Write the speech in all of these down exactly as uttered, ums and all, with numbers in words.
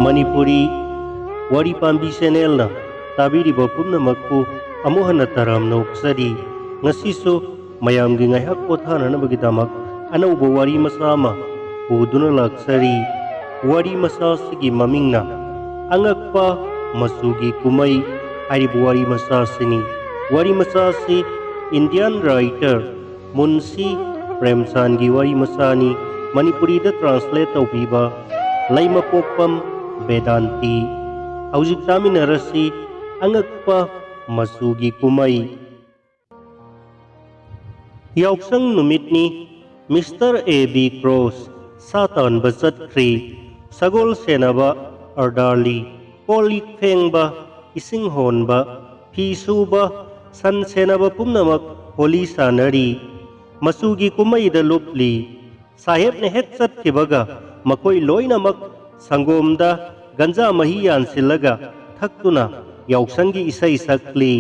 ꯃꯅꯤꯄꯨꯔꯤ ꯋꯥꯔꯤ ꯄꯥꯝꯕꯤ ꯆꯦꯅꯦꯜꯅ ꯇꯥꯕꯤꯔꯤꯕ ꯄꯨꯝꯅꯃꯛꯄꯨ ꯑꯃꯨꯛ ꯍꯟꯅ ꯇꯔꯥꯝꯅ ꯑꯣꯛꯆꯔꯤ꯫ ꯉꯁꯤꯁꯨ ꯃꯌꯥꯝꯒꯤ ꯉꯥꯏꯍꯥꯛ ꯄꯣꯊꯥꯅꯅꯕꯒꯤꯗꯃꯛ ꯑꯅꯧꯕ ꯋꯥꯔꯤ ꯃꯆꯥ ꯑꯃ ꯄꯨꯗꯨꯅ ꯂꯥꯛꯆꯔꯤ꯫ ꯋꯥꯔꯤ ꯃꯆꯥ ꯑꯁꯤꯒꯤ ꯃꯃꯤꯡꯅ ꯑꯉꯛꯄ ꯃꯆꯨꯒꯤ ꯀꯨꯝꯃꯩ ꯍꯥꯏꯔꯤꯕ ꯋꯥꯔꯤ ꯃꯆꯥ ꯑꯁꯤꯅꯤ꯫ ꯋꯥꯔꯤ ꯃꯆꯥ ꯑꯁꯤ ꯏꯟꯗꯤꯌꯥꯟ ꯔꯥꯏꯇꯔ ꯃꯨꯟꯁꯤ ꯄ꯭ꯔꯦꯝꯆꯥꯟꯒꯤ ꯋꯥꯔꯤ ꯃꯆꯥꯅꯤ꯫ ꯃꯅꯤꯄꯨꯔꯤꯗ ꯇ꯭ꯔꯥꯟꯁꯂꯦꯠ ꯇꯧꯕꯤꯕ ꯂꯩꯃꯄꯣꯛꯄꯝ ꯕꯦꯗꯥꯟꯇꯤ꯫ ꯍꯧꯖꯤꯛ ꯇꯥꯃꯤꯟꯅꯔꯁꯤ ꯑꯉꯛꯄ ꯃꯆꯨꯒꯤ ꯀꯨꯝꯃꯩ꯫ ꯌꯥꯎꯁꯪ ꯅꯨꯃꯤꯠꯅꯤ꯫ ꯃꯤꯁꯇꯔ ꯑꯦ ꯕꯤ ꯀ꯭ꯔꯣꯁ ꯁꯥ ꯇꯥꯟꯕ ꯆꯠꯈ꯭ꯔꯤ꯫ ꯁꯒꯣꯜ ꯁꯦꯟꯅꯕ ꯑꯔꯗꯥꯔꯂꯤ, ꯀꯣꯜ ꯂꯤꯛ ꯐꯦꯡꯕ, ꯏꯁꯤꯡ ꯍꯣꯟꯕ, ꯐꯤ ꯁꯨꯕ, ꯁꯟ ꯁꯦꯟꯅꯕ ꯄꯨꯝꯅꯃꯛ ꯍꯣꯂꯤ ꯁꯥꯟꯅꯔꯤ꯫ ꯃꯆꯨꯒꯤ ꯀꯨꯝꯃꯩꯗ ꯂꯨꯞꯂꯤ꯫ ꯁꯥꯍꯦꯕꯅ ꯍꯦꯛ ꯆꯠꯈꯤꯕꯒ ꯃꯈꯣꯏ ꯂꯣꯏꯅꯃꯛ ꯁꯪꯒꯣꯝꯗ ꯒꯟꯖꯥ ꯃꯍꯤ ꯌꯥꯟꯁꯤꯜꯂꯒ ꯊꯛꯇꯨꯅ ꯌꯥꯎꯁꯪꯒꯤ ꯏꯁꯩ ꯁꯛꯂꯤ꯫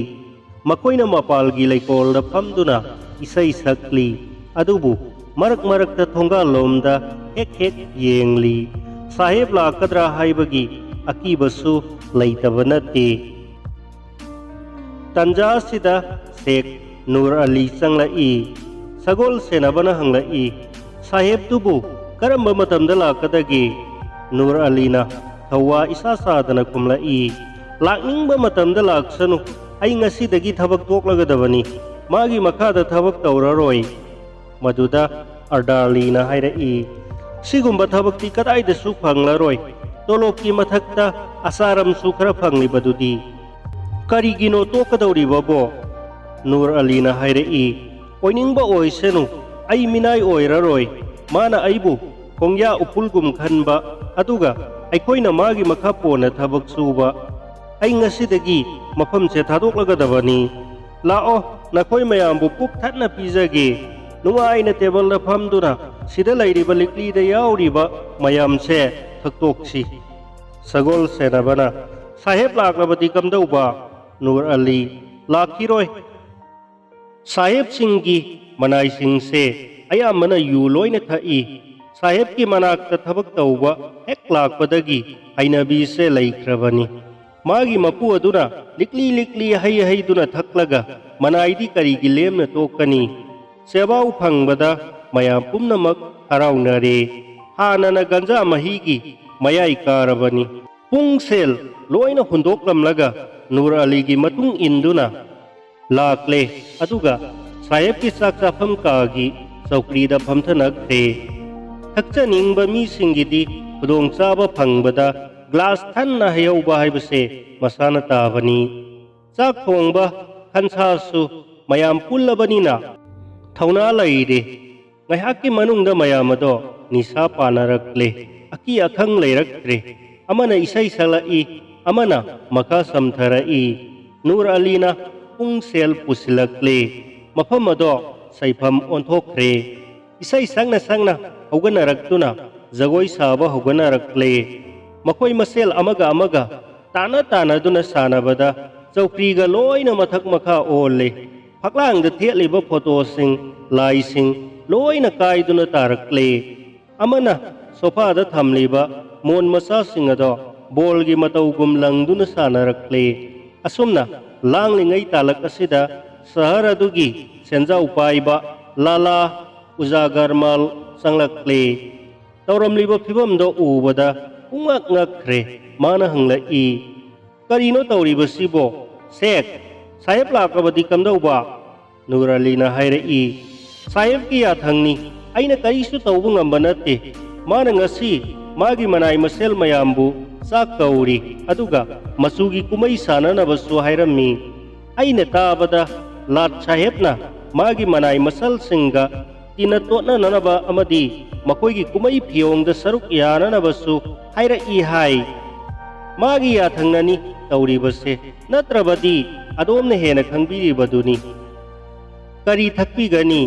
ꯃꯈꯣꯏꯅ ꯃꯄꯥꯜꯒꯤ ꯂꯩꯀꯣꯜꯗ ꯐꯝꯗꯨꯅ ꯏꯁꯩ ꯁꯛꯂꯤ꯫ ꯑꯗꯨꯕꯨ ꯃꯔꯛ ꯃꯔꯛꯇ ꯊꯣꯡꯒꯥꯜꯂꯣꯝꯗ ꯍꯦꯛ ꯍꯦꯛ ꯌꯦꯡꯂꯤ꯫ ꯁꯥꯍꯦꯕ ꯂꯥꯛꯀꯗ꯭ꯔꯥ ꯍꯥꯏꯕꯒꯤ ꯑꯀꯤꯕꯁꯨ ꯂꯩꯇꯕ ꯅꯠꯇꯦ꯫ ꯇꯟꯖꯥ ꯑꯁꯤꯗ ꯁꯦꯈ ꯅꯨꯔ ꯑꯂꯤ ꯆꯪꯂꯛꯏ꯫ ꯁꯒꯣꯜ ꯁꯦꯟꯅꯕꯅ ꯍꯪꯂꯛꯏ, "ꯁꯥꯍꯦꯕꯇꯨꯕꯨ ꯀꯔꯝꯕ ꯃꯇꯝꯗ ꯂꯥꯛꯀꯗꯒꯦ?" ꯅꯨꯔ ꯑꯂꯤꯅ ꯊꯧꯋꯥ ꯏꯁꯥ ꯁꯥꯗꯅ ꯈꯨꯝꯂꯛꯏ, "ꯂꯥꯛꯅꯤꯡꯕ ꯃꯇꯝꯗ ꯂꯥꯛꯁꯅꯨ, ꯑꯩ ꯉꯁꯤꯗꯒꯤ ꯊꯕꯛ ꯇꯣꯛꯂꯒꯗꯕꯅꯤ꯫ ꯃꯥꯒꯤ ꯃꯈꯥꯗ ꯊꯕꯛ ꯇꯧꯔꯔꯣꯏ꯫" ꯃꯗꯨꯗ ꯑꯔꯗꯥꯔꯂꯤꯅ ꯍꯥꯏꯔꯛꯏ, "ꯁꯤꯒꯨꯝꯕ ꯊꯕꯛꯇꯤ ꯀꯗꯥꯏꯗꯁꯨ ꯐꯪꯂꯔꯣꯏ꯫ ꯇꯣꯂꯣꯞꯀꯤ ꯃꯊꯛꯇ ꯑꯆꯥꯔꯝꯁꯨ ꯈꯔ ꯐꯪꯂꯤꯕꯗꯨꯗꯤ꯫" "ꯀꯔꯤꯒꯤꯅꯣ ꯇꯣꯛꯀꯗꯧꯔꯤꯕꯕꯣ?" ꯅꯨꯔ ꯑꯂꯤꯅ ꯍꯥꯏꯔꯛꯏ, "ꯑꯣꯏꯅꯤꯡꯕ ꯑꯣꯏꯁꯅꯨ, ꯑꯩ ꯃꯤꯅꯥꯏ ꯑꯣꯏꯔꯔꯣꯏ꯫ ꯃꯥꯅ ꯑꯩꯕꯨ ꯈꯣꯡꯌꯥ ꯎꯐꯨꯜꯒꯨꯝ ꯈꯟꯕ, ꯑꯗꯨꯒ ꯑꯩꯈꯣꯏꯅ ꯃꯥꯒꯤ ꯃꯈꯥ ꯄꯣꯟꯅ ꯊꯕꯛ ꯁꯨꯕ꯫ ꯑꯩ ꯉꯁꯤꯗꯒꯤ ꯃꯐꯝꯁꯦ ꯊꯥꯗꯣꯛꯂꯒꯗꯕꯅꯤ꯫ ꯂꯥꯛꯑꯣ, ꯅꯈꯣꯏ ꯃꯌꯥꯝꯕꯨ ꯄꯨꯛ ꯊꯟꯅ ꯄꯤꯖꯒꯦ꯫ ꯅꯨꯡꯉꯥꯏꯅ ꯇꯦꯕꯜꯗ ꯐꯝꯗꯨꯅ ꯁꯤꯗ ꯂꯩꯔꯤꯕ ꯂꯤꯛꯂꯤꯗ ꯌꯥꯎꯔꯤꯕ ꯃꯌꯥꯝꯁꯦ ꯊꯛꯇꯣꯛꯁꯤ꯫" ꯁꯒꯣꯜ ꯁꯦꯟꯅꯕꯅ, "ꯁꯥꯍꯦꯕ ꯂꯥꯛꯂꯕꯗꯤ ꯀꯝꯗꯧꯕ?" ꯅꯨꯔ ꯑꯂꯤ, "ꯂꯥꯛꯈꯤꯔꯣꯏ꯫ ꯁꯥꯍꯦꯕꯁꯤꯡꯒꯤ ꯃꯅꯥꯏꯁꯤꯡꯁꯦ ꯑꯌꯥꯝꯕꯅ ꯌꯨ ꯂꯣꯏꯅ ꯊꯛꯏ꯫ ꯁꯥꯍꯦꯕꯀꯤ ꯃꯅꯥꯛꯇ ꯊꯕꯛ ꯇꯧꯕ ꯍꯦꯛ ꯂꯥꯛꯄꯗꯒꯤ ꯍꯩꯅꯕꯤꯁꯦ ꯂꯩꯈ꯭ꯔꯕꯅꯤ꯫ ꯃꯥꯒꯤ ꯃꯄꯨ ꯑꯗꯨꯅ ꯂꯤꯛꯂꯤ ꯂꯤꯛꯂꯤ ꯍꯩ ꯍꯩꯗꯨꯅ ꯊꯛꯂꯒ ꯃꯅꯥꯏꯗꯤ ꯀꯔꯤꯒꯤ ꯂꯦꯝꯅ ꯇꯣꯛꯀꯅꯤ? ꯁꯦꯕꯥꯎ ꯐꯪꯕꯗ ꯃꯌꯥꯝ ꯄꯨꯝꯅꯃꯛ ꯍꯔꯥꯎꯅꯔꯦ꯫ ꯍꯥꯟꯅꯅ ꯒꯟꯖꯥ ꯃꯍꯤꯒꯤ ꯃꯌꯥꯏ ꯀꯥꯔꯕꯅꯤ꯫ ꯄꯨꯡꯁꯦꯜ ꯂꯣꯏꯅ ꯍꯨꯟꯗꯣꯛꯂꯝꯂꯒ ꯅꯨꯔ ꯑꯂꯤꯒꯤ ꯃꯇꯨꯡ ꯏꯟꯗꯨꯅ ꯂꯥꯛꯂꯦ, ꯑꯗꯨꯒ ꯁꯥꯍꯦꯕꯀꯤ ꯆꯥꯛ ꯆꯥꯐꯝ ꯀꯥꯒꯤ ꯆꯧꯀ꯭ꯔꯤꯗ ꯐꯝꯊꯅꯈ꯭ꯔꯦ꯫ ꯊꯛꯆꯅꯤꯡꯕ ꯃꯤꯁꯤꯡꯒꯤꯗꯤ ꯈꯨꯗꯣꯡꯆꯥꯕ ꯐꯪꯕꯗ ꯒ꯭ꯂꯥꯁ ꯊꯟꯅ ꯍꯩꯍꯧꯕ ꯍꯥꯏꯕꯁꯦ ꯃꯁꯥꯅ ꯇꯥꯕꯅꯤ꯫ ꯆꯥꯛ ꯊꯣꯡꯕ ꯈꯟꯁꯥꯁꯨ ꯃꯌꯥꯝ ꯄꯨꯜꯂꯕꯅꯤꯅ ꯊꯧꯅꯥ ꯂꯩꯔꯦ꯫ ꯉꯥꯏꯍꯥꯛꯀꯤ ꯃꯅꯨꯡꯗ ꯃꯌꯥꯝ ꯑꯗꯣ ꯅꯤꯁꯥ ꯄꯥꯅꯔꯛꯂꯦ꯫ ꯑꯀꯤ ꯑꯈꯪ ꯂꯩꯔꯛꯇ꯭ꯔꯦ꯫ ꯑꯃꯅ ꯏꯁꯩ ꯁꯛꯂꯛꯏ, ꯑꯃꯅ ꯃꯈꯥ ꯁꯝꯊꯔꯛꯏ꯫ ꯅꯨꯔ ꯑꯂꯤꯅ ꯄꯨꯡꯁꯦꯜ ꯄꯨꯁꯤꯜꯂꯛꯂꯦ꯫ ꯃꯐꯝ ꯑꯗꯣ ꯁꯩꯐꯝ ꯑꯣꯟꯊꯣꯛꯈ꯭ꯔꯦ꯫ ꯏꯁꯩ ꯁꯛꯅ ꯁꯛꯅ ꯍꯧꯒꯠꯅꯔꯛꯇꯨꯅ ꯖꯒꯣꯏ ꯁꯥꯕ ꯍꯧꯒꯠꯅꯔꯛꯂꯦ꯫ ꯃꯈꯣꯏ ꯃꯁꯦꯜ ꯑꯃꯒ ꯑꯃꯒ ꯇꯥꯟꯅ ꯇꯥꯟꯅꯗꯨꯅ ꯁꯥꯟꯅꯕꯗ ꯆꯧꯀ꯭ꯔꯤꯒ ꯂꯣꯏꯅ ꯃꯊꯛ ꯃꯈꯥ ꯑꯣꯜꯂꯦ꯫ ꯐꯛꯂꯥꯡꯗ ꯊꯦꯠꯂꯤꯕ ꯐꯣꯇꯣꯁꯤꯡ, ꯂꯥꯏꯁꯤꯡ ꯂꯣꯏꯅ ꯀꯥꯏꯗꯨꯅ ꯇꯥꯔꯛꯂꯦ꯫ ꯑꯃꯅ ꯁꯣꯐꯥꯗ ꯊꯝꯂꯤꯕ ꯃꯣꯟ ꯃꯆꯥꯁꯤꯡ ꯑꯗꯣ ꯕꯣꯜꯒꯤ ꯃꯇꯧꯒꯨꯝ ꯂꯪꯗꯨꯅ ꯁꯥꯟꯅꯔꯛꯂꯦ꯫ ꯑꯁꯨꯝꯅ ꯂꯥꯡꯂꯤꯉꯩ ꯇꯥꯂꯛ ꯑꯁꯤꯗ ꯁꯍꯔ ꯑꯗꯨꯒꯤ ꯁꯦꯟꯖꯥꯎ ꯄꯥꯏꯕ ꯂꯥꯂꯥ ꯎꯖꯥꯒꯔꯃꯜ ꯆꯪꯂꯛꯂꯦ꯫ ꯇꯧꯔꯝꯂꯤꯕ ꯐꯤꯕꯝꯗꯣ ꯎꯕꯗ ꯄꯨꯡꯉꯛ ꯉꯛꯈ꯭ꯔꯦ꯫ ꯃꯥꯅ ꯍꯪꯂꯛꯏ, "ꯀꯔꯤꯅꯣ ꯇꯧꯔꯤꯕꯁꯤꯕꯣ? ꯁꯦꯈ, ꯁꯥꯍꯦꯕ ꯂꯥꯛꯂꯕꯗꯤ ꯀꯝꯗꯧꯕ?" ꯅꯨꯔ ꯑꯂꯤꯅ ꯍꯥꯏꯔꯛꯏ, "ꯁꯥꯍꯦꯕꯀꯤ ꯌꯥꯊꯪꯅꯤ꯫ ꯑꯩꯅ ꯀꯔꯤꯁꯨ ꯇꯧꯕ ꯉꯝꯕ ꯅꯠꯇꯦ꯫ ꯃꯥꯅ ꯉꯁꯤ ꯃꯥꯒꯤ ꯃꯅꯥꯏ ꯃꯁꯦꯜ ꯃꯌꯥꯝꯕꯨ ꯆꯥꯛ ꯀꯧꯔꯤ, ꯑꯗꯨꯒ ꯃꯆꯨꯒꯤ ꯀꯨꯝꯍꯩ ꯁꯥꯟꯅꯅꯕꯁꯨ ꯍꯥꯏꯔꯝꯃꯤ꯫ ꯑꯩꯅ ꯇꯥꯕꯗ ꯂꯥꯠ ꯁꯥꯍꯦꯕꯅ ꯃꯥꯒꯤ ꯃꯅꯥꯏ ꯃꯁꯜꯁꯤꯡꯒ ꯇꯤꯟꯅ ꯇꯣꯠꯅꯅꯕ ꯑꯃꯗꯤ ꯃꯈꯣꯏꯒꯤ ꯀꯨꯝꯍꯩ ꯐꯤꯌꯣꯡꯗ ꯁꯔꯨꯛ ꯌꯥꯅꯅꯕꯁꯨ ꯍꯥꯏꯔꯛꯏ ꯍꯥꯏ꯫ ꯃꯥꯒꯤ ꯌꯥꯊꯪꯅꯅꯤ ꯇꯧꯔꯤꯕꯁꯦ, ꯅꯠꯇ꯭ꯔꯕꯗꯤ ꯑꯗꯣꯝꯅ ꯍꯦꯟꯅ ꯈꯪꯕꯤꯔꯤꯕꯗꯨꯅꯤ꯫ ꯀꯔꯤ ꯊꯛꯄꯤꯒꯅꯤ?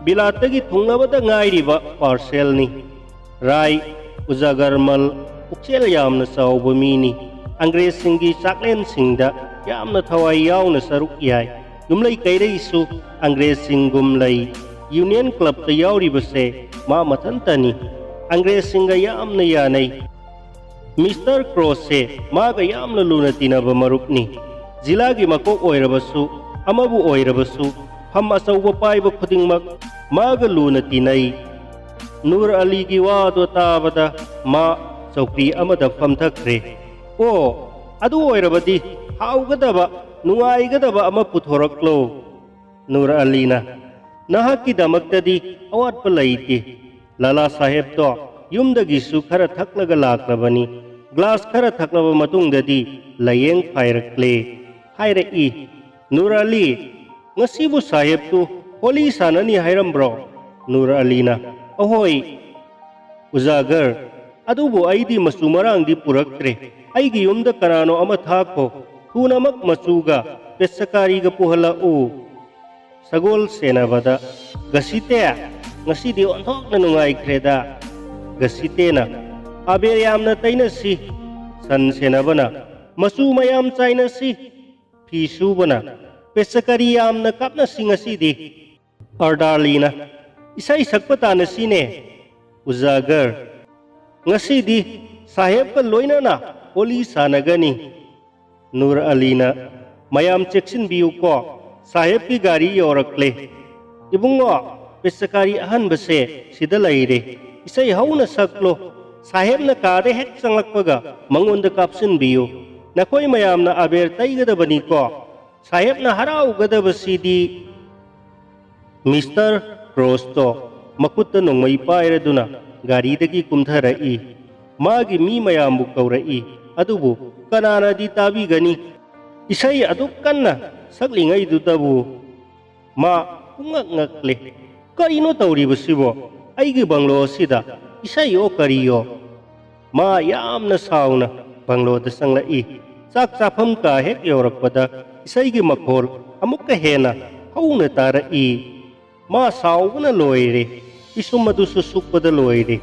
ꯕꯤꯂꯥꯠꯇꯒꯤ ꯊꯨꯡꯂꯕꯗ ꯉꯥꯏꯔꯤꯕ ꯄꯥꯔꯁꯦꯜꯅꯤ꯫ ꯔꯥꯏ ꯎꯖꯥꯒꯔꯃꯜ ꯄꯨꯛꯆꯦꯜ ꯌꯥꯝꯅ ꯆꯥꯎꯕ ꯃꯤꯅꯤ꯫ ꯑꯪꯒ꯭ꯔꯦꯖꯁꯤꯡꯒꯤ ꯆꯥꯛꯂꯦꯟꯁꯤꯡꯗ ꯌꯥꯝꯅ ꯊꯋꯥꯏ ꯌꯥꯎꯅ ꯁꯔꯨꯛ ꯌꯥꯏ꯫ ꯌꯨꯝꯂꯩ ꯀꯩꯔꯩꯁꯨ ꯑꯪꯒ꯭ꯔꯦꯖꯁꯤꯡꯒꯨꯝ ꯂꯩ꯫ ꯌꯨꯅꯤꯌꯟ ꯀ꯭ꯂꯕꯇ ꯌꯥꯎꯔꯤꯕꯁꯦ ꯃꯥ ꯃꯊꯟꯇꯅꯤ꯫ ꯑꯪꯒ꯭ꯔꯦꯖꯁꯤꯡꯒ ꯌꯥꯝꯅ ꯌꯥꯅꯩ꯫ ꯃꯤꯁꯇꯔ ꯀ꯭ꯔꯣꯁꯁꯦ ꯃꯥꯒ ꯌꯥꯝꯅ ꯂꯨꯅ ꯇꯤꯟꯅꯕ ꯃꯔꯨꯞꯅꯤ꯫ ꯖꯤꯂꯥꯒꯤ ꯃꯀꯣꯛ ꯑꯣꯏꯔꯕꯁꯨ, ꯑꯃꯕꯨ ꯑꯣꯏꯔꯕꯁꯨ, ꯐꯝ ꯑꯆꯧꯕ ꯄꯥꯏꯕ ꯈꯨꯗꯤꯡꯃꯛ ꯃꯥꯒ ꯂꯨꯅ ꯇꯤꯟꯅꯩ꯫ ꯅꯨꯔ ꯑꯂꯤꯒꯤ ꯋꯥꯗꯣ ꯇꯥꯕꯗ ꯃꯥ ꯆꯧꯀ꯭ꯔꯤ ꯑꯃꯗ ꯐꯝꯊꯈ꯭ꯔꯦ꯫ "ꯑꯣ, ꯑꯗꯨ ꯑꯣꯏꯔꯕꯗꯤ ꯍꯥꯎꯒꯗꯕ, ꯅꯨꯡꯉꯥꯏꯒꯗꯕ ꯑꯃ ꯄꯨꯊꯣꯔꯛꯂꯣ꯫" ꯅꯨꯔ ꯑꯂꯤꯅ, "ꯅꯍꯥꯛꯀꯤꯗꯃꯛꯇꯗꯤ ꯑꯋꯥꯠꯄ ꯂꯩꯇꯦ꯫ ꯂꯥꯂꯥ ꯁꯥꯍꯦꯕꯇꯣ ꯌꯨꯝꯗꯒꯤꯁꯨ ꯈꯔ ꯊꯛꯂꯒ ꯂꯥꯛꯂꯕꯅꯤ꯫ ꯒ꯭ꯂꯥꯁ ꯈꯔ ꯊꯛꯂꯕ ꯃꯇꯨꯡꯗꯗꯤ ꯂꯥꯏꯌꯦꯡ ꯐꯥꯏꯔꯛꯂꯦ꯫" ꯍꯥꯏꯔꯛꯏ꯫ ꯅꯨꯔ ꯑꯂꯤ, "ꯉꯁꯤꯕꯨ ꯁꯥꯍꯦꯕꯇꯨ ꯍꯣꯂꯤ ꯁꯥꯟꯅꯅꯤ ꯍꯥꯏꯔꯝꯕ꯭ꯔꯣ?" ꯅꯨꯔ ꯑꯂꯤꯅ, "ꯑꯍꯣꯏ, ꯎꯖꯥꯒꯔ, ꯑꯗꯨꯕꯨ ꯑꯩꯗꯤ ꯃꯆꯨ ꯃꯔꯥꯡꯗꯤ ꯄꯨꯔꯛꯇ꯭ꯔꯦ꯫ ꯑꯩꯒꯤ ꯌꯨꯝꯗ ꯀꯅꯥꯅꯣ ꯑꯃ ꯊꯥꯈꯣ꯫ ꯊꯨꯅꯃꯛ ꯃꯆꯨꯒ ꯄꯦꯁꯀꯥꯔꯤꯒ ꯄꯨꯍꯜꯂꯛꯎ꯫" ꯁꯒꯣꯜ ꯁꯦꯟꯅꯕꯗ ꯒꯁꯤꯇꯦ, "ꯉꯁꯤꯗꯤ ꯑꯣꯟꯊꯣꯛꯅ ꯅꯨꯡꯉꯥꯏꯈ꯭ꯔꯦꯗ꯫" ꯒꯁꯤꯇꯦꯅ, "ꯑꯕꯦꯔ ꯌꯥꯝꯅ ꯇꯩꯅꯁꯤ꯫" ꯁꯟ ꯁꯦꯟꯅꯕꯅ, "ꯃꯆꯨ ꯃꯌꯥꯝ ꯆꯥꯏꯅꯁꯤ, ꯐꯤ ꯁꯨꯕꯅ, ꯄꯦꯁꯀꯥꯔꯤ ꯌꯥꯝꯅ ꯀꯥꯞꯅꯁꯤ ꯉꯁꯤꯗꯤ꯫" ꯑꯔꯗꯥꯂꯤꯅ, "ꯏꯁꯩ ꯁꯛꯄ ꯇꯥꯅꯁꯤꯅꯦ꯫" ꯎꯖꯥꯒꯔ, "ꯉꯁꯤꯗꯤ ꯁꯥꯍꯦꯕꯀ ꯂꯣꯏꯅꯅ ꯍꯣꯂꯤ ꯁꯥꯟꯅꯒꯅꯤ꯫" ꯅꯨꯔ ꯑꯂꯤꯅ, "ꯃꯌꯥꯝ ꯆꯦꯛꯁꯤꯟꯕꯤꯌꯨꯀꯣ, ꯁꯥꯍꯦꯕꯀꯤ ꯒꯥꯔꯤ ꯌꯧꯔꯛꯂꯦ꯫ ꯏꯕꯨꯡꯉꯣ, ꯄꯦꯁꯀꯥꯔꯤ ꯑꯍꯟꯕꯁꯦ ꯁꯤꯗ ꯂꯩꯔꯦ꯫ ꯏꯁꯩ ꯍꯧꯅ ꯁꯛꯂꯣ꯫ ꯁꯥꯍꯦꯕꯅ ꯀꯥꯗ ꯍꯦꯛ ꯆꯪꯂꯛꯄꯒ ꯃꯉꯣꯟꯗ ꯀꯥꯞꯁꯤꯟꯕꯤꯌꯨ꯫ ꯅꯈꯣꯏ ꯃꯌꯥꯝꯅ ꯑꯕꯦꯔ ꯇꯩꯒꯗꯕꯅꯤꯀꯣ꯫ ꯁꯥꯍꯦꯕꯅ ꯍꯔꯥꯎꯒꯗꯕꯁꯤꯗꯤ꯫" ꯃꯤꯁꯇꯔ ꯀ꯭ꯔꯣꯁꯇꯣ ꯃꯈꯨꯠꯇ ꯅꯣꯡꯃꯩ ꯄꯥꯏꯔꯗꯨꯅ ꯒꯥꯔꯤꯗꯒꯤ ꯀꯨꯝꯊꯔꯛꯏ꯫ ꯃꯥꯒꯤ ꯃꯤ ꯃꯌꯥꯝꯕꯨ ꯀꯧꯔꯛꯏ, ꯑꯗꯨꯕꯨ ꯀꯅꯥꯅꯗꯤ ꯇꯥꯕꯤꯒꯅꯤ? ꯏꯁꯩ ꯑꯗꯨꯛ ꯀꯟꯅ ꯁꯛꯂꯤꯉꯩꯗꯨꯗꯕꯨ ꯃꯥ ꯄꯨꯡꯉꯛ ꯉꯛꯂꯦ꯫ "ꯀꯔꯤꯅꯣ ꯇꯧꯔꯤꯕꯁꯤꯕꯣ? ꯑꯩꯒꯤ ꯕꯪꯂꯣ ꯑꯁꯤꯗ ꯏꯁꯩꯌꯣ ꯀꯔꯤꯌꯣ?" ꯃꯥ ꯌꯥꯝꯅ ꯁꯥꯎꯅ ꯕꯪꯂꯣꯗ ꯆꯪꯂꯛꯏ꯫ ꯆꯥꯛ ꯆꯥꯐꯝ ꯀꯥ ꯍꯦꯛ ꯌꯧꯔꯛꯄꯗ ꯏꯁꯩꯒꯤ ꯃꯈꯣꯜ ꯑꯃꯨꯛꯀ ꯍꯦꯟꯅ ꯍꯧꯅ ꯇꯥꯔꯛꯏ꯫ ꯃꯥ ꯁꯥꯎꯕꯅ ꯂꯣꯏꯔꯦ꯫ ꯄꯤꯁꯨꯝ ꯑꯗꯨꯁꯨ ꯁꯨꯛꯄꯗ ꯂꯣꯏꯔꯦ꯫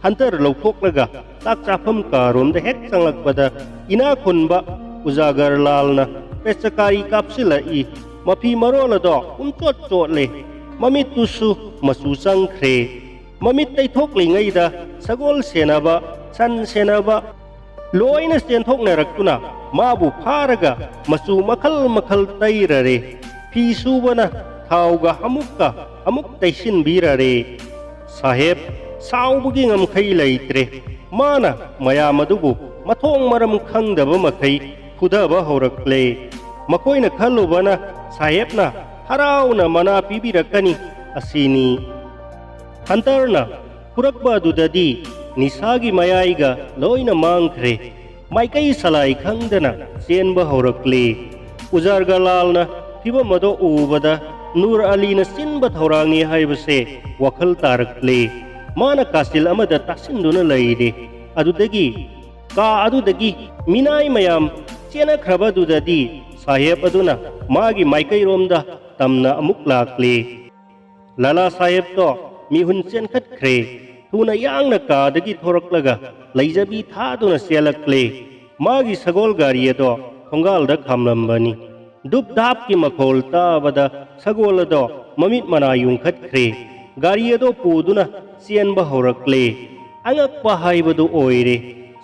ꯍꯟꯇꯔ ꯂꯧꯊꯣꯛꯂꯒ ꯆꯥꯛ ꯆꯥꯐꯝ ꯀꯥꯔꯣꯝꯗ ꯍꯦꯛ ꯆꯪꯂꯛꯄꯗ ꯏꯅꯥ ꯈꯨꯟꯕ ꯎꯖꯥꯒꯔ ꯂꯥꯜꯅ ꯄꯦꯆꯀꯥꯔꯤ ꯀꯥꯞꯁꯤꯜꯂꯛꯏ꯫ ꯃꯐꯤ ꯃꯔꯣꯜ ꯑꯗꯣ ꯄꯨꯝꯆꯣꯠ ꯆꯣꯠꯂꯦ꯫ ꯃꯃꯤꯠꯇꯨꯁꯨ ꯃꯆꯨ ꯆꯪꯈ꯭ꯔꯦ꯫ ꯃꯃꯤꯠ ꯇꯩꯊꯣꯛꯂꯤꯉꯩꯗ ꯁꯒꯣꯜ ꯁꯦꯟꯅꯕ, ꯁꯟ ꯁꯦꯟꯅꯕ ꯂꯣꯏꯅ ꯆꯦꯟꯊꯣꯛꯅꯔꯛꯇꯨꯅ ꯃꯥꯕꯨ ꯐꯥꯔꯒ ꯃꯆꯨ ꯃꯈꯜ ꯃꯈꯜ ꯇꯩꯔꯔꯦ꯫ ꯐꯤ ꯁꯨꯕꯅ ꯊꯥꯎꯒ ꯑꯃꯨꯛꯀ ꯑꯃꯨꯛ ꯇꯩꯁꯤꯟꯕꯤꯔꯔꯦ꯫ ꯁꯥꯍꯦꯕ ꯁꯥꯎꯕꯒꯤ ꯉꯝꯈꯩ ꯂꯩꯇ꯭ꯔꯦ꯫ ꯃꯥꯅ ꯃꯌꯥꯝ ꯑꯗꯨꯕꯨ ꯃꯊꯣꯡ ꯃꯔꯝ ꯈꯪꯗꯕ ꯃꯈꯩ ꯐꯨꯊꯕ ꯍꯧꯔꯛꯂꯦ꯫ ꯃꯈꯣꯏꯅ ꯈꯜꯂꯨꯕꯅ ꯁꯥꯍꯦꯕꯅ ꯍꯔꯥꯎꯅ ꯃꯅꯥ ꯄꯤꯕꯤꯔꯛꯀꯅꯤ ꯑꯁꯤꯅꯤ꯫ ꯍꯟꯇꯔꯅ ꯐꯨꯔꯛꯄ ꯑꯗꯨꯗꯗꯤ ꯅꯤꯁꯥꯒꯤ ꯃꯌꯥꯏꯒ ꯂꯣꯏꯅ ꯃꯥꯡꯈ꯭ꯔꯦ꯫ ꯃꯥꯏꯀꯩ ꯁꯂꯥꯏ ꯈꯪꯗꯅ ꯆꯦꯟꯕ ꯍꯧꯔꯛꯂꯦ꯫ ꯎꯖꯥꯔꯒꯂꯥꯜꯅ ꯐꯤꯚꯝ ꯑꯗꯨ ꯎꯕꯗ ꯅꯨꯔ ꯑꯂꯤꯅ ꯁꯤꯟꯕ ꯊꯧꯔꯥꯡꯅꯤ ꯍꯥꯏꯕꯁꯦ ꯋꯥꯈꯜ ꯇꯥꯔꯛꯂꯦ꯫ ꯃꯥꯅ ꯀꯥꯆꯤꯜ ꯑꯃꯗ ꯇꯥꯁꯤꯟꯗꯨꯅ ꯂꯩꯔꯦ꯫ ꯑꯗꯨꯗꯒꯤ ꯀꯥ ꯑꯗꯨꯗꯒꯤ ꯃꯤꯅꯥꯏ ꯃꯌꯥꯝ ꯆꯦꯟꯅꯈ꯭ꯔꯕꯗꯨꯗꯗꯤ ꯁꯥꯍꯦꯕ ꯑꯗꯨꯅ ꯃꯥꯒꯤ ꯃꯥꯏꯀꯩꯔꯣꯝꯗ ꯇꯝꯅ ꯑꯃꯨꯛ ꯂꯥꯛꯂꯦ꯫ ꯂꯥꯂꯥ ꯁꯥꯍꯦꯕꯇꯣ ꯃꯤꯍꯨꯟ ꯆꯦꯟꯈꯠꯈ꯭ꯔꯦ꯫ ꯊꯨꯅ ꯌꯥꯡꯅ ꯀꯥꯗꯒꯤ ꯊꯣꯔꯛꯂꯒ ꯂꯩꯖꯕꯤ ꯊꯥꯗꯨꯅ ꯆꯦꯜꯂꯛꯂꯦ꯫ ꯃꯥꯒꯤ ꯁꯒꯣꯜ ꯒꯥꯔꯤ ꯑꯗꯣ ꯊꯣꯡꯒꯥꯜꯗ ꯈꯥꯝꯂꯝꯕꯅꯤ꯫ ꯗꯨꯞ ꯙꯥꯞꯀꯤ ꯃꯈꯣꯜ ꯇꯥꯕꯗ ꯁꯒꯣꯜ ꯑꯗꯣ ꯃꯃꯤꯠ ꯃꯅꯥ ꯌꯨꯡꯈꯠꯈ꯭ꯔꯦ꯫ ꯒꯥꯔꯤ ꯑꯗꯣ ꯄꯨꯗꯨꯅ ꯆꯦꯟꯕ ꯍꯧꯔꯛꯂꯦ꯫ ꯑꯉꯛꯄ ꯍꯥꯏꯕꯗꯨ ꯑꯣꯏꯔꯦ꯫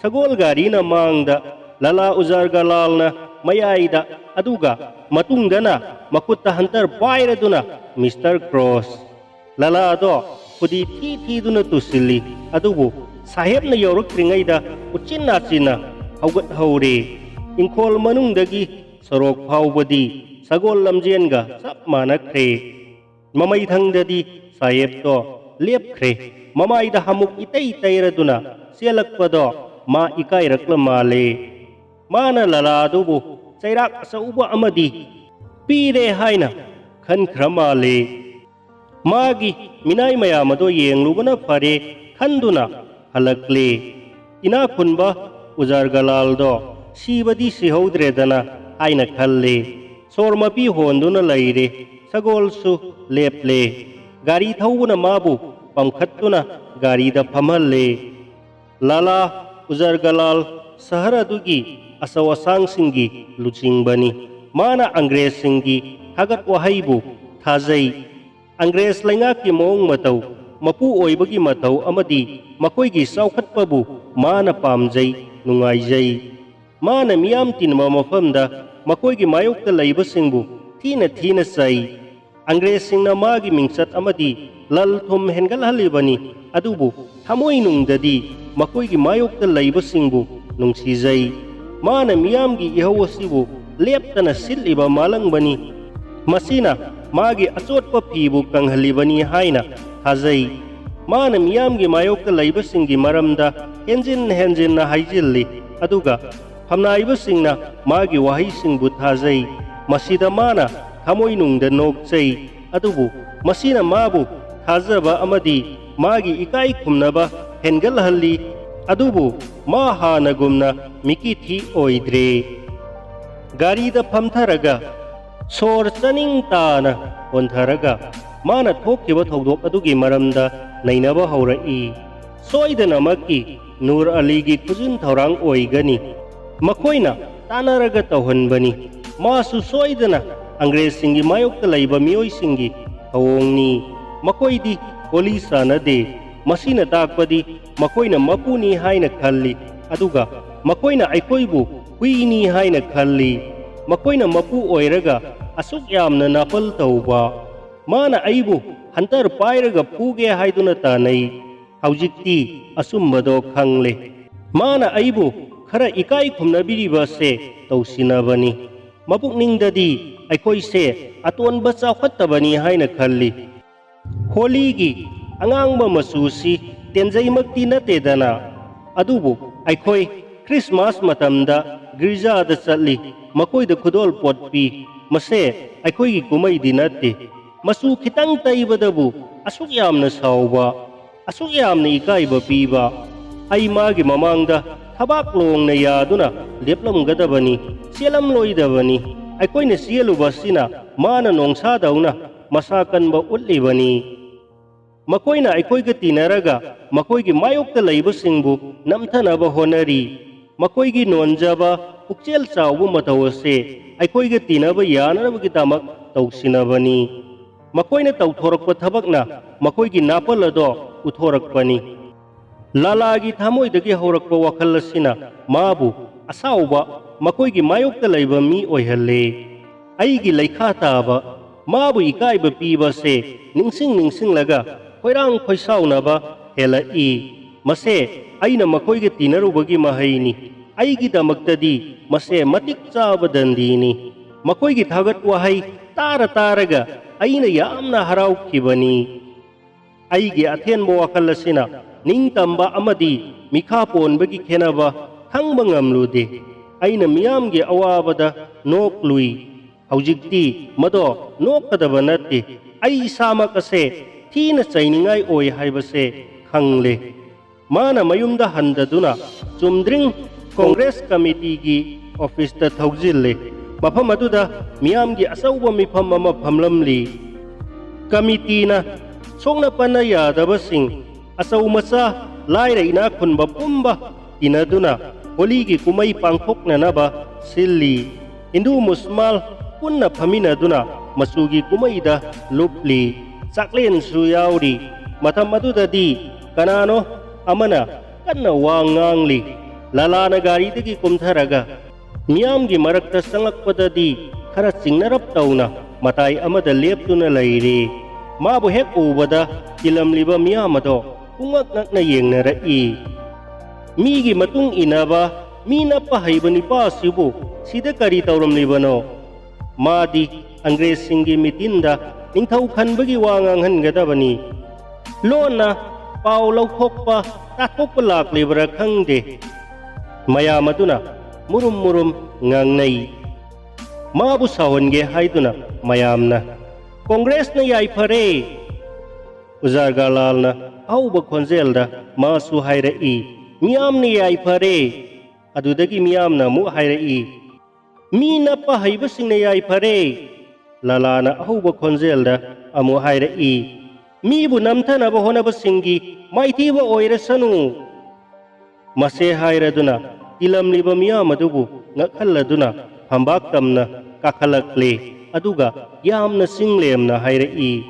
ꯁꯒꯣꯜ ꯒꯥꯔꯤꯅ ꯃꯥꯡꯗ, ꯂꯥꯂꯥ ꯎꯖꯥꯔꯒꯂꯥꯜꯅ ꯃꯌꯥꯏꯗ, ꯑꯗꯨꯒ ꯃꯇꯨꯡꯗꯅ ꯃꯈꯨꯠꯇ ꯍꯟꯇꯔ ꯄꯥꯏꯔꯗꯨꯅ ꯃꯤꯁꯇꯔ ꯀ꯭ꯔꯣꯁ꯫ ꯂꯥꯂꯥꯗꯣ ꯈꯨꯗꯤ ꯊꯤ ꯊꯤꯗꯨꯅ ꯇꯨꯁꯤꯜꯂꯤ, ꯑꯗꯨꯕꯨ ꯁꯥꯍꯦꯕꯅ ꯌꯧꯔꯛꯇ꯭ꯔꯤꯉꯩꯗ ꯎꯆꯤꯟ ꯅꯥꯆꯤꯟꯅ ꯍꯧꯒꯠꯍꯧꯔꯦ꯫ ꯏꯪꯈꯣꯜ ꯃꯅꯨꯡꯗꯒꯤ ꯁꯣꯔꯣꯛ ꯐꯥꯎꯕꯗꯤ ꯁꯒꯣꯜ ꯂꯝꯖꯦꯟꯒ ꯆꯞ ꯃꯥꯟꯅꯈ꯭ꯔꯦ꯫ ꯃꯃꯩꯊꯪꯗꯗꯤ ꯁꯥꯍꯦꯕꯇꯣ ꯂꯦꯞꯈ꯭ꯔꯦ꯫ ꯃꯃꯥꯏꯗ ꯍꯥꯃꯨꯛ ꯏꯇꯩ ꯇꯩꯔꯗꯨꯅ ꯆꯦꯜꯂꯛꯄꯗꯣ ꯃꯥ ꯏꯀꯥꯏꯔꯛꯂ ꯃꯥꯜꯂꯦ꯫ ꯃꯥꯅ ꯂꯥꯂꯥꯗꯨꯕꯨ ꯆꯩꯔꯥꯛ ꯑꯆꯧꯕ ꯑꯃꯗꯤ ꯄꯤꯔꯦ ꯍꯥꯏꯅ ꯈꯟꯈ꯭ꯔ ꯃꯥꯜꯂꯦ꯫ ꯃꯥꯒꯤ ꯃꯤꯅꯥꯏ ꯃꯌꯥꯝ ꯑꯗꯣ ꯌꯦꯡꯂꯨꯕꯅ ꯐꯔꯦ ꯈꯟꯗꯨꯅ ꯍꯜꯂꯛꯂꯦ꯫ ꯏꯅꯥꯛ ꯈꯨꯟꯕ ꯎꯖꯥꯔꯒꯂꯥꯜꯗꯣ ꯁꯤꯕꯗꯤ ꯁꯤꯍꯧꯗ꯭ꯔꯦꯗꯅ ꯍꯥꯏꯅ ꯈꯜꯂꯦ꯫ ꯁꯣꯔ ꯃꯄꯤ ꯍꯣꯟꯗꯨꯅ ꯂꯩꯔꯦ꯫ ꯁꯒꯣꯜꯁꯨ ꯂꯦꯞꯂꯦ꯫ ꯒꯥꯔꯤ ꯊꯧꯕꯅ ꯃꯥꯕꯨ ꯄꯝꯈꯠꯇꯨꯅ ꯒꯥꯔꯤꯗ ꯐꯝꯍꯜꯂꯦ꯫ ꯂꯥꯂꯥ ꯎꯖꯥꯔꯒꯂꯥꯜ ꯁꯍꯔ ꯑꯗꯨꯒꯤ ꯑꯆꯧ ꯑꯁꯥꯡꯁꯤꯡꯒꯤ ꯂꯨꯆꯤꯡꯕꯅꯤ꯫ ꯃꯥꯅ ꯑꯪꯒ꯭ꯔꯦꯖꯁꯤꯡꯒꯤ ꯊꯥꯒꯠ ꯋꯥꯍꯩꯕꯨ ꯊꯥꯖꯩ꯫ ꯑꯪꯒ꯭ꯔꯦꯖ ꯂꯩꯉꯥꯛꯀꯤ ꯃꯑꯣꯡ ꯃꯇꯧ, ꯃꯄꯨ ꯑꯣꯏꯕꯒꯤ ꯃꯇꯧ ꯑꯃꯗꯤ ꯃꯈꯣꯏꯒꯤ ꯆꯥꯎꯈꯠꯄꯕꯨ ꯃꯥꯅ ꯄꯥꯝꯖꯩ, ꯅꯨꯡꯉꯥꯏꯖꯩ꯫ ꯃꯥꯅ ꯃꯤꯌꯥꯝ ꯇꯤꯟꯕ ꯃꯐꯝꯗ ꯃꯈꯣꯏꯒꯤ ꯃꯥꯌꯣꯛꯇ ꯂꯩꯕꯁꯤꯡꯕꯨ ꯊꯤꯅ ꯊꯤꯅ ꯆꯩ꯫ ꯑꯪꯒ꯭ꯔꯦꯖꯁꯤꯡꯅ ꯃꯥꯒꯤ ꯃꯤꯡꯆꯠ ꯑꯃꯗꯤ ꯂꯜ ꯊꯨꯝ ꯍꯦꯟꯒꯠꯍꯜꯂꯤꯕꯅꯤ, ꯑꯗꯨꯕꯨ ꯊꯃꯣꯏꯅꯨꯡꯗꯗꯤ ꯃꯈꯣꯏꯒꯤ ꯃꯥꯌꯣꯛꯇ ꯂꯩꯕꯁꯤꯡꯕꯨ ꯅꯨꯡꯁꯤꯖꯩ꯫ ꯃꯥꯅ ꯃꯤꯌꯥꯝꯒꯤ ꯏꯍꯧ ꯑꯁꯤꯕꯨ ꯂꯦꯞꯇꯅ ꯁꯤꯠꯂꯤꯕ ꯃꯥꯂꯪꯕꯅꯤ꯫ ꯃꯁꯤꯅ ꯃꯥꯒꯤ ꯑꯆꯣꯠꯄ ꯐꯤꯕꯨ ꯀꯪꯍꯜꯂꯤꯕꯅꯤ ꯍꯥꯏꯅ ꯊꯥꯖꯩ꯫ ꯃꯥꯅ ꯃꯤꯌꯥꯝꯒꯤ ꯃꯥꯌꯣꯛꯇ ꯂꯩꯕꯁꯤꯡꯒꯤ ꯃꯔꯝꯗ ꯍꯦꯟꯖꯤꯟ ꯍꯦꯟꯖꯤꯟꯅ ꯍꯥꯏꯖꯤꯜꯂꯤ, ꯑꯗꯨꯒ ꯐꯝꯅꯥꯏꯕꯁꯤꯡꯅ ꯃꯥꯒꯤ ꯋꯥꯍꯩꯁꯤꯡꯕꯨ ꯊꯥꯖꯩ꯫ ꯃꯁꯤꯗ ꯃꯥꯅ ꯊꯃꯣꯏꯅꯨꯡꯗ ꯅꯣꯛꯆꯩ, ꯑꯗꯨꯕꯨ ꯃꯁꯤꯅ ꯃꯥꯕꯨ ꯊꯥꯖꯕ ꯑꯃꯗꯤ ꯃꯥꯒꯤ ꯏꯀꯥꯏ ꯈꯨꯝꯅꯕ ꯍꯦꯟꯒꯠꯍꯜꯂꯤ꯫ ꯑꯗꯨꯕꯨ ꯃꯥ ꯍꯥꯟꯅꯒꯨꯝꯅ ꯃꯤꯀꯤꯊꯤ ꯑꯣꯏꯗ꯭ꯔꯦ꯫ ꯒꯥꯔꯤꯗ ꯐꯝꯊꯔꯒ ꯁꯣꯔ ꯆꯥꯅꯤꯡ ꯇꯥꯅ ꯍꯣꯟꯊꯔꯒ ꯃꯥꯅ ꯊꯣꯛꯈꯤꯕ ꯊꯧꯗꯣꯛ ꯑꯗꯨꯒꯤ ꯃꯔꯝꯗ ꯅꯩꯅꯕ ꯍꯧꯔꯛꯏ꯫ ꯁꯣꯏꯗꯅꯃꯛꯀꯤ ꯅꯨꯔ ꯑꯂꯤꯒꯤ ꯈꯨꯖꯤꯟ ꯊꯧꯔꯥꯡ ꯑꯣꯏꯒꯅꯤ꯫ ꯃꯈꯣꯏꯅ ꯇꯥꯟꯅꯔꯒ ꯇꯧꯍꯟꯕꯅꯤ꯫ ꯃꯥꯁꯨ ꯁꯣꯏꯗꯅ ꯑꯪꯒ꯭ꯔꯦꯖꯁꯤꯡꯒꯤ ꯃꯥꯌꯣꯛꯇ ꯂꯩꯕ ꯃꯤꯑꯣꯏꯁꯤꯡꯒꯤ ꯊꯧꯑꯣꯡꯅꯤ꯫ ꯃꯈꯣꯏꯗꯤ ꯍꯣꯂꯤ ꯆꯥꯅꯗꯦ꯫ ꯃꯁꯤꯅ ꯇꯥꯛꯄꯗꯤ ꯃꯈꯣꯏꯅ ꯃꯄꯨꯅꯤ ꯍꯥꯏꯅ ꯈꯜꯂꯤ, ꯑꯗꯨꯒ ꯃꯈꯣꯏꯅ ꯑꯩꯈꯣꯏꯕꯨ ꯍꯨꯏꯅꯤ ꯍꯥꯏꯅ ꯈꯜꯂꯤ꯫ ꯃꯈꯣꯏꯅ ꯃꯄꯨ ꯑꯣꯏꯔꯒ ꯑꯁꯨꯛ ꯌꯥꯝꯅ ꯅꯥꯄꯜ ꯇꯧꯕ꯫ ꯃꯥꯅ ꯑꯩꯕꯨ ꯍꯟꯇꯔ ꯄꯥꯏꯔꯒ ꯐꯨꯒꯦ ꯍꯥꯏꯗꯨꯅ ꯇꯥꯟꯅꯩ꯫ ꯍꯧꯖꯤꯛꯇꯤ ꯑꯆꯨꯝꯕꯗꯣ ꯈꯪꯂꯦ꯫ ꯃꯥꯅ ꯑꯩꯕꯨ ꯈꯔ ꯏꯀꯥꯏ ꯈꯨꯝꯅꯕꯤꯔꯤꯕꯁꯦ ꯇꯧꯁꯤꯟꯅꯕꯅꯤ꯫ ꯃꯄꯨꯛꯅꯤꯡꯗꯗꯤ ꯑꯩꯈꯣꯏꯁꯦ ꯑꯇꯣꯟꯕ ꯆꯥꯎꯈꯠꯇꯕꯅꯤ ꯍꯥꯏꯅ ꯈꯜꯂꯤ꯫ ꯍꯣꯂꯤꯒꯤ ꯑꯉꯥꯡꯕ ꯃꯆꯨꯁꯤ ꯇꯦꯟꯖꯩꯃꯛꯇꯤ ꯅꯠꯇꯦꯗꯅ, ꯑꯗꯨꯕꯨ ꯑꯩꯈꯣꯏ ꯈ꯭ꯔꯤꯁꯃꯥꯁ ꯃꯇꯝꯗ ꯒꯤꯔꯖꯥꯗ ꯆꯠꯂꯤ, ꯃꯈꯣꯏꯗ ꯈꯨꯗꯣꯜꯄꯣꯠ ꯄꯤ꯫ ꯃꯁꯦ ꯑꯩꯈꯣꯏꯒꯤ ꯀꯨꯝꯍꯩꯗꯤ ꯅꯠꯇꯦ꯫ ꯃꯆꯨ ꯈꯤꯇꯪ ꯇꯩꯕꯗꯕꯨ ꯑꯁꯨꯛ ꯌꯥꯝꯅ ꯁꯥꯎꯕ, ꯑꯁꯨꯛ ꯌꯥꯝꯅ ꯏꯀꯥꯏꯕ ꯄꯤꯕ꯫ ꯑꯩ ꯃꯥꯒꯤ ꯃꯃꯥꯡꯗ ꯊꯕꯥꯛ ꯂꯣꯡꯅ ꯌꯥꯗꯨꯅ ꯂꯦꯞꯂꯝꯒꯗꯕꯅꯤ, ꯆꯦꯜꯂꯝꯂꯣꯏꯗꯕꯅꯤ꯫ ꯑꯩꯈꯣꯏꯅ ꯆꯦꯜꯂꯨꯕꯁꯤꯅ ꯃꯥꯅ ꯅꯣꯡꯁꯥꯗꯧꯅ ꯃꯁꯥ ꯀꯟꯕ ꯎꯠꯂꯤꯕꯅꯤ꯫ ꯃꯈꯣꯏꯅ ꯑꯩꯈꯣꯏꯒ ꯇꯤꯟꯅꯔꯒ ꯃꯈꯣꯏꯒꯤ ꯃꯥꯌꯣꯛꯇ ꯂꯩꯕꯁꯤꯡꯕꯨ ꯅꯝꯊꯅꯕ ꯍꯣꯠꯅꯔꯤ꯫ ꯃꯈꯣꯏꯒꯤ ꯅꯣꯟꯖꯕ, ꯄꯨꯛꯆꯦꯜ ꯆꯥꯎꯕ ꯃꯇꯧ ꯑꯁꯤ ꯑꯩꯈꯣꯏꯒ ꯇꯤꯟꯅꯕ ꯌꯥꯅꯅꯕꯒꯤꯗꯃꯛ ꯇꯧꯁꯤꯟꯅꯕꯅꯤ꯫ ꯃꯈꯣꯏꯅ ꯇꯧꯊꯣꯔꯛꯄ ꯊꯕꯛꯅ ꯃꯈꯣꯏꯒꯤ ꯅꯥꯄꯜ ꯑꯗꯣ ꯎꯠꯊꯣꯔꯛꯄꯅꯤ꯫ ꯂꯥꯂꯥꯒꯤ ꯊꯃꯣꯏꯗꯒꯤ ꯍꯧꯔꯛꯄ ꯋꯥꯈꯜ ꯑꯁꯤꯅ ꯃꯥꯕꯨ ꯑꯁꯥꯎꯕ, ꯃꯈꯣꯏꯒꯤ ꯃꯥꯌꯣꯛꯇ ꯂꯩꯕ ꯃꯤ ꯑꯣꯏꯍꯜꯂꯦ꯫ ꯑꯩꯒꯤ ꯂꯩꯈꯥ ꯇꯥꯕ, ꯃꯥꯕꯨ ꯏꯀꯥꯏꯕ ꯄꯤꯕꯁꯦ ꯅꯤꯡꯁꯤꯡ ꯅꯤꯡꯁꯤꯡꯂꯒ ꯈꯣꯏꯔꯥꯡ ꯈꯣꯏꯁꯥꯎꯅꯕ ꯍꯦꯜꯂꯛꯏ꯫ ꯃꯁꯦ ꯑꯩꯅ ꯃꯈꯣꯏꯒ ꯇꯤꯟꯅꯔꯨꯕꯒꯤ ꯃꯍꯩꯅꯤ꯫ ꯑꯩꯒꯤꯗꯃꯛꯇꯗꯤ ꯃꯁꯦ ꯃꯇꯤꯛ ꯆꯥꯕ ꯗꯟꯗꯤꯅꯤ꯫ ꯃꯈꯣꯏꯒꯤ ꯊꯥꯒꯠ ꯋꯥꯍꯩ ꯇꯥꯔ ꯇꯥꯔꯒ ꯑꯩꯅ ꯌꯥꯝꯅ ꯍꯔꯥꯎꯈꯤꯕꯅꯤ꯫ ꯑꯩꯒꯤ ꯑꯊꯦꯟꯕ ꯋꯥꯈꯜ ꯑꯁꯤꯅ ꯅꯤꯡꯇꯝꯕ ꯑꯃꯗꯤ ꯃꯤꯈꯥ ꯄꯣꯟꯕꯒꯤ ꯈꯦꯠꯅꯕ ꯈꯪꯕ ꯉꯝꯂꯨꯗꯦ꯫ ꯑꯩꯅ ꯃꯤꯌꯥꯝꯒꯤ ꯑꯋꯥꯕꯗ ꯅꯣꯛꯂꯨꯏ꯫ ꯍꯧꯖꯤꯛꯇꯤ ꯃꯗꯣ ꯅꯣꯛꯀꯗꯕ ꯅꯠꯇꯦ꯫ ꯑꯩ ꯏꯁꯥꯃꯛ ꯑꯁꯦ ꯊꯤꯅ ꯆꯩꯅꯤꯡꯉꯥꯏ ꯑꯣꯏ ꯍꯥꯏꯕꯁꯦ ꯈꯪꯂꯦ꯫ ꯃꯥꯅ ꯃꯌꯨꯝꯗ ꯍꯟꯗꯗꯨꯅ ꯆꯨꯝꯗ꯭ꯔꯤꯡ ꯀꯣꯡꯒ꯭ꯔꯦꯁ ꯀꯃꯤꯇꯤꯒꯤ ꯑꯣꯐꯤꯁꯇ ꯊꯧꯖꯤꯜꯂꯦ꯫ ꯃꯐꯝ ꯑꯗꯨꯗ ꯃꯤꯌꯥꯝꯒꯤ ꯑꯆꯧꯕ ꯃꯤꯐꯝ ꯑꯃ ꯐꯝꯂꯝꯂꯤ꯫ ꯀꯃꯤꯇꯤꯅ ꯁꯣꯛꯅ ꯄꯟꯅ ꯌꯥꯗꯕꯁꯤꯡ, ꯑꯆꯧ ꯃꯆꯥ, ꯂꯥꯏꯔ ꯏꯅꯥꯛ ꯈꯨꯟꯕ ꯄꯨꯝꯕ ꯇꯤꯟꯅꯗꯨꯅ ꯍꯣꯂꯤꯒꯤ ꯀꯨꯝꯃꯩ ꯄꯥꯡꯊꯣꯛꯅꯅꯕ ꯁꯤꯜꯂꯤ꯫ ꯍꯤꯟꯗꯨ ꯃꯨꯁꯃꯥꯜ ꯄꯨꯟꯅ ꯐꯝꯃꯤꯟꯅꯗꯨꯅ ꯃꯆꯨꯒꯤ ꯀꯨꯝꯃꯩꯗ ꯂꯨꯞꯂꯤ꯫ ꯆꯥꯛꯂꯦꯟꯁꯨ ꯌꯥꯎꯔꯤ꯫ ꯃꯇꯝ ꯑꯗꯨꯗꯗꯤ ꯀꯅꯥꯅꯣ ꯑꯃꯅ ꯀꯟꯅ ꯋꯥ ꯉꯥꯡꯂꯤ꯫ ꯂꯥꯂꯥꯅ ꯒꯥꯔꯤꯗꯒꯤ ꯀꯨꯝꯊꯔꯒ ꯃꯤꯌꯥꯝꯒꯤ ꯃꯔꯛꯇ ꯆꯪꯂꯛꯄꯗꯗꯤ ꯈꯔ ꯆꯤꯡꯅꯔꯞ ꯇꯧꯅ ꯃꯇꯥꯏ ꯑꯃꯗ ꯂꯦꯞꯇꯨꯅ ꯂꯩꯔꯤ꯫ ꯃꯥꯕꯨ ꯍꯦꯛ ꯎꯕꯗ ꯇꯤꯜꯂꯝꯂꯤꯕ ꯃꯤꯌꯥꯝ ꯑꯗꯣ ꯄꯨꯡꯉꯛ ꯉꯛꯅ ꯌꯦꯡꯅꯔꯛꯏ꯫ ꯃꯤꯒꯤ ꯃꯇꯨꯡ ꯏꯟꯅꯕ, ꯃꯤ ꯅꯞꯄ ꯍꯩꯕ ꯅꯤꯄꯥꯁꯤꯕꯨ ꯁꯤꯗ ꯀꯔꯤ ꯇꯧꯔꯝꯂꯤꯕꯅꯣ? ꯃꯥꯗꯤ ꯑꯪꯒ꯭ꯔꯦꯖꯁꯤꯡꯒꯤ ꯃꯤꯇꯤꯟꯗ ꯅꯤꯡꯊꯧ ꯈꯟꯕꯒꯤ ꯋꯥ ꯉꯥꯡꯍꯟꯒꯗꯕꯅꯤ꯫ ꯂꯣꯟꯅ ꯄꯥꯎ ꯂꯧꯊꯣꯛꯄ, ꯇꯥꯊꯣꯛꯄ ꯂꯥꯛꯂꯤꯕ꯭ꯔꯥ ꯈꯪꯗꯦ꯫ ꯃꯌꯥꯝ ꯑꯗꯨꯅ ꯃꯨꯔꯨꯝ ꯃꯨꯔꯨꯝ ꯉꯥꯡꯅꯩ꯫ ꯃꯥꯕꯨ ꯁꯥꯎꯍꯟꯒꯦ ꯍꯥꯏꯗꯨꯅ ꯃꯌꯥꯝꯅ, "ꯀꯣꯡꯒ꯭ꯔꯦꯁꯅ ꯌꯥꯏꯐꯔꯦ!" ꯎꯖꯥꯒꯔꯂꯥꯜꯅ ꯑꯍꯧꯕ ꯈꯣꯟꯖꯦꯜꯗ ꯃꯥꯁꯨ ꯍꯥꯏꯔꯛꯏ, "ꯃꯤꯌꯥꯝꯅ ꯌꯥꯏꯐꯔꯦ!" ꯑꯗꯨꯗꯒꯤ ꯃꯤꯌꯥꯝꯅ ꯑꯃꯨꯛ ꯍꯥꯏꯔꯛꯏ, "ꯃꯤ ꯅꯞꯄ ꯍꯩꯕꯁꯤꯡꯅ ꯌꯥꯏꯐꯔꯦ!" ꯂꯥꯂꯥꯅ ꯑꯍꯧꯕ ꯈꯣꯟꯖꯦꯜꯗ ꯑꯃꯨꯛ ꯍꯥꯏꯔꯛꯏ, "ꯃꯤꯕꯨ ꯅꯝꯊꯅꯕ ꯍꯣꯠꯅꯕꯁꯤꯡꯒꯤ ꯃꯥꯏꯊꯤꯕ ꯑꯣꯏꯔꯁꯅꯨ!" ꯃꯁꯦ ꯍꯥꯏꯔꯗꯨꯅ ꯇꯤꯜꯂꯝꯂꯤꯕ ꯃꯤꯌꯥꯝ ꯑꯗꯨꯕꯨ ꯉꯛꯍꯜꯂꯗꯨꯅ ꯐꯝꯕꯥꯛ ꯇꯝꯅ ꯀꯥꯈꯠꯂꯛꯂꯦ꯫ ꯑꯗꯨꯒ ꯌꯥꯝꯅ ꯆꯤꯡꯂꯦꯝꯅ ꯍꯥꯏꯔꯛꯏ,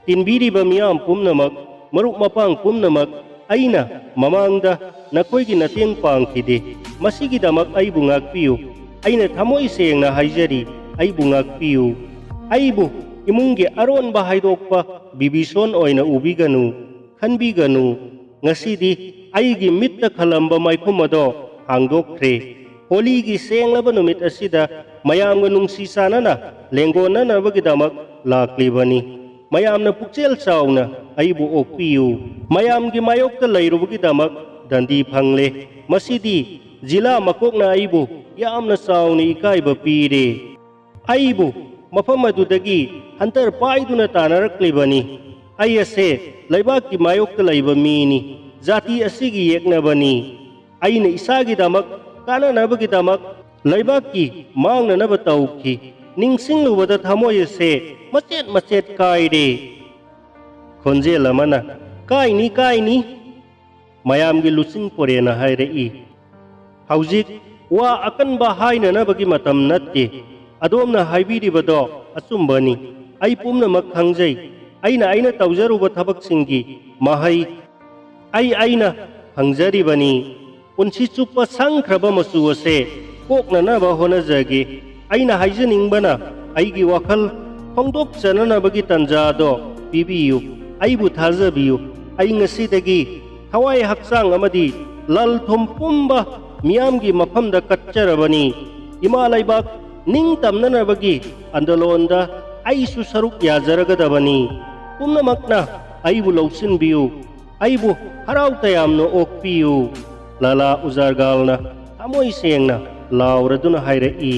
"ꯇꯤꯟꯕꯤꯔꯤꯕ ꯃꯤꯌꯥꯝ ꯄꯨꯝꯅꯃꯛ, ꯃꯔꯨꯞ ꯃꯄꯥꯡ ꯄꯨꯝꯅꯃꯛ, ꯑꯩꯅ ꯃꯃꯥꯡꯗ ꯅꯈꯣꯏꯒꯤ ꯅꯇꯦꯡ ꯄꯥꯡꯈꯤꯗꯦ꯫ ꯃꯁꯤꯒꯤꯗꯃꯛ ꯑꯩꯕꯨ ꯉꯥꯛꯄꯤꯌꯨ꯫ ꯑꯩꯅ ꯊꯃꯣꯏ ꯁꯦꯡꯅ ꯍꯥꯏꯖꯔꯤ, ꯑꯩꯕꯨ ꯉꯥꯛꯄꯤꯌꯨ꯫ ꯑꯩꯕꯨ ꯏꯃꯨꯡꯒꯤ ꯑꯔꯣꯟꯕ ꯍꯥꯏꯗꯣꯛꯄ ꯕꯤꯕꯤꯁꯣꯟ ꯑꯣꯏꯅ ꯎꯕꯤꯒꯅꯨ, ꯈꯟꯕꯤꯒꯅꯨ꯫ ꯉꯁꯤꯗꯤ ꯑꯩꯒꯤ ꯃꯤꯠꯇ ꯈꯜꯂꯝꯕ ꯃꯥꯏꯈꯨꯝ ꯑꯗꯣ ꯍꯥꯡꯗꯣꯛꯈ꯭ꯔꯦ꯫ ꯍꯣꯂꯤꯒꯤ ꯁꯦꯡꯂꯕ ꯅꯨꯃꯤꯠ ꯑꯁꯤꯗ ꯃꯌꯥꯝꯒ ꯅꯨꯡꯁꯤ ꯆꯥꯟꯅꯅ ꯂꯦꯡꯒꯣꯟꯅꯅꯕꯒꯤꯗꯃꯛ ꯂꯥꯛꯂꯤꯕꯅꯤ꯫ ꯃꯌꯥꯝꯅ ꯄꯨꯛꯆꯦꯜ ꯆꯥꯎꯅ ꯑꯩꯕꯨ ꯑꯣꯛꯄꯤꯌꯨ꯫ ꯃꯌꯥꯝꯒꯤ ꯃꯥꯌꯣꯛꯇ ꯂꯩꯔꯨꯕꯒꯤꯗꯃꯛ ꯗꯟꯗꯤ ꯐꯪꯂꯦ꯫ ꯃꯁꯤꯗꯤ ꯖꯤꯂꯥ ꯃꯀꯣꯛꯅ ꯑꯩꯕꯨ ꯌꯥꯝꯅ ꯆꯥꯎꯅ ꯏꯀꯥꯏꯕ ꯄꯤꯔꯦ꯫ ꯑꯩꯕꯨ ꯃꯐꯝ ꯑꯗꯨꯗꯒꯤ ꯍꯟꯇꯔ ꯄꯥꯏꯗꯨꯅ ꯇꯥꯟꯅꯔꯛꯂꯤꯕꯅꯤ꯫ ꯑꯩ ꯑꯁꯦ ꯂꯩꯕꯥꯛꯀꯤ ꯃꯥꯌꯣꯛꯇ ꯂꯩꯕ ꯃꯤꯅꯤ꯫ ꯖꯥꯇꯤ ꯑꯁꯤꯒꯤ ꯌꯦꯛꯅꯕꯅꯤ꯫ ꯑꯩꯅ ꯏꯁꯥꯒꯤꯗꯃꯛ ꯀꯥꯟꯅꯅꯕꯒꯤꯗꯃꯛ ꯂꯩꯕꯥꯛꯀꯤ ꯃꯥꯡꯅꯅꯕ ꯇꯧꯈꯤ꯫ ꯅꯤꯡꯁꯤꯡꯂꯨꯕꯗ ꯊꯃꯣꯏ ꯑꯁꯦ ꯃꯆꯦꯠ ꯃꯆꯦꯠ ꯀꯥꯏꯔꯦ꯫" ꯈꯣꯟꯖꯦꯜ ꯑꯃꯅ, "ꯀꯥꯏꯅꯤ, ꯀꯥꯏꯅꯤ꯫" ꯃꯌꯥꯝꯒꯤ ꯂꯨꯆꯤꯡ ꯄꯣꯔꯦꯅ ꯍꯥꯏꯔꯛꯏ, "ꯍꯧꯖꯤꯛ ꯋꯥ ꯑꯀꯟꯕ ꯍꯥꯏꯅꯅꯕꯒꯤ ꯃꯇꯝ ꯅꯠꯇꯦ꯫ ꯑꯗꯣꯝꯅ ꯍꯥꯏꯕꯤꯔꯤꯕꯗꯣ ꯑꯆꯨꯝꯕꯅꯤ꯫ ꯑꯩ ꯄꯨꯝꯅꯃꯛ ꯈꯪꯖꯩ꯫ ꯑꯩꯅ, ꯑꯩꯅ ꯇꯧꯖꯔꯨꯕ ꯊꯕꯛꯁꯤꯡꯒꯤ ꯃꯍꯩ ꯑꯩ, ꯑꯩꯅ ꯐꯪꯖꯔꯤꯕꯅꯤ꯫ ꯄꯨꯟꯁꯤ ꯆꯨꯞꯄ ꯁꯪꯈ꯭ꯔꯕ ꯃꯆꯨ ꯑꯁꯦ ꯀꯣꯛꯅꯅꯕ ꯍꯣꯠꯅꯖꯒꯦ꯫ ꯑꯩꯅ ꯍꯥꯏꯖꯅꯤꯡꯕꯅ, ꯑꯩꯒꯤ ꯋꯥꯈꯜ ꯐꯣꯡꯗꯣꯛꯆꯅꯅꯕꯒꯤ ꯇꯥꯟꯖꯥ ꯑꯗꯣ ꯄꯤꯕꯤꯌꯨ꯫ ꯑꯩꯕꯨ ꯊꯥꯖꯕꯤꯌꯨ꯫ ꯑꯩ ꯉꯁꯤꯗꯒꯤ ꯊꯋꯥꯏ ꯍꯛꯆꯥꯡ ꯑꯃꯗꯤ ꯂꯜ ꯊꯨꯝ ꯄꯨꯝꯕ ꯃꯤꯌꯥꯝꯒꯤ ꯃꯐꯝꯗ ꯀꯠꯆꯔꯕꯅꯤ꯫ ꯏꯃꯥ ꯂꯩꯕꯥꯛ ꯅꯤꯡꯇꯝꯅꯅꯕꯒꯤ ꯑꯟꯗꯣꯂꯣꯟꯗ ꯑꯩꯁꯨ ꯁꯔꯨꯛ ꯌꯥꯖꯔꯒꯗꯕꯅꯤ꯫ ꯄꯨꯝꯅꯃꯛꯅ ꯑꯩꯕꯨ ꯂꯧꯁꯤꯟꯕꯤꯌꯨ꯫ ꯑꯩꯕꯨ ꯍꯔꯥꯎ ꯇꯌꯥꯝꯅ ꯑꯣꯛꯄꯤꯌꯨ꯫" ꯂꯥꯂꯥ ꯎꯖꯥꯔꯒꯥꯜꯅ ꯊꯃꯣꯏ ꯁꯦꯡꯅ ꯂꯥꯎꯔꯗꯨꯅ ꯍꯥꯏꯔꯛꯏ꯫